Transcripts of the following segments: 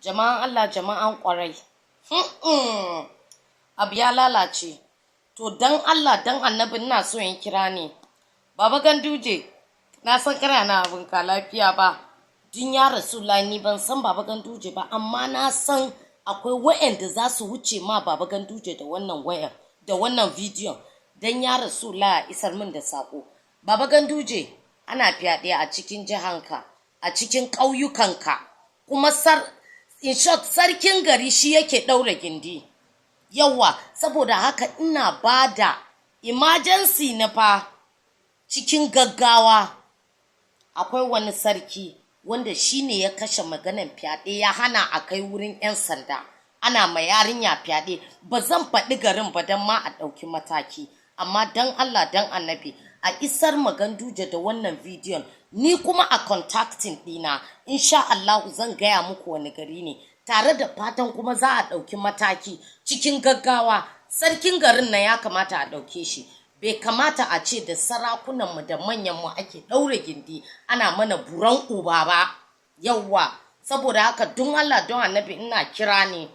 Jama'an Allah, jama'an kwarai. Abu ya lalace. To dan Allah dan Annabi, ina so in kira ne. Baba Ganduje, na san kana na abin ka lafiya ba. Dun ya rasu, ni ban san Baba Ganduje ba, amma na san akwai wa'anda za su wuce ma Baba Ganduje da wannan wayar, da wannan bidiyon. Dan ya rasu la isar min da sako. Baba Ganduje, ana fyaɗe a cikin jihanka, a cikin ƙauyukanka, kuma in short, sarkin gari shi yake ɗaura gindi. Yawa, saboda haka ina ba da emergency na fa cikin gaggawa. Akwai wani sarki wanda shi ne ya kashe maganan fyaɗe, ya hana a kai wurin 'yan sanda. Ana ma yarinya fyaɗe, ba zan faɗi garin ba don ma a ɗauki mataki. Amma don Allah don Annabi, a isar ma Ganduje da wannan bidiyon, ni kuma a contacting ɗina. Insha Allah zan gaya muku wani gari ne, tare da fatan kuma za a ɗauki mataki cikin gaggawa. Sarkin garin nan ya kamata a ɗauke shi. Bai kamata a ce da sarakunanmu da manyanmu ake ɗaure gindi ana mana buran uba ba. Yawwa, saboda haka don Allah don Annabi, ina kira ne,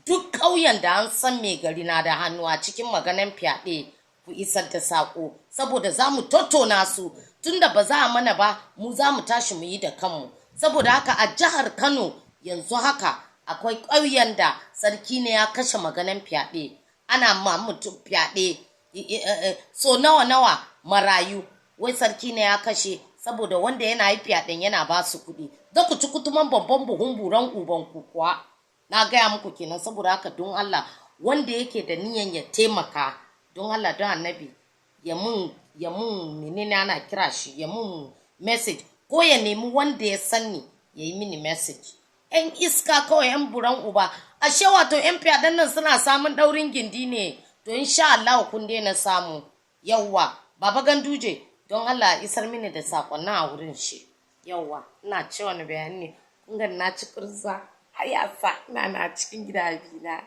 duk ƙauyen da an san mai gari na da hannu a cikin maganan fyaɗe, ku isar da saƙo, saboda za mu tattona su. Tunda ba za a mana ba, mu za mu tashi mu yi da kanmu. Saboda haka a jihar Kano yanzu haka akwai ƙauyen da sarki ne ya kashe maganan fyaɗe. Ana ma mutum fyaɗe so nawa nawa, marayu, wai sarki ne ya kashe, saboda wanda yana yi fyaɗen yana ba su kuɗi. Za ku ci kutuman babban buhun buran uban ku kuwa, na gaya muku kenan. Saboda haka don Allah, wanda yake da niyan ya taimaka, don Allah don Annabi, ya mun menene ana kira shi, ya mun message, ko ya nemi wanda ya sani ya yi mini message. Yan iska kawai, yan buran uba. Ashe wato yan fyaɗen nan suna samun ɗaurin gindi ne. To insha Allah kun daina samu. Yawwa, Baba Ganduje, don Allah isar mini da sakonnin a wurin shi. Yawwa, ina ce wani bayani ne. Kun ga na ci kurza hayasa, ina na cikin gida bina.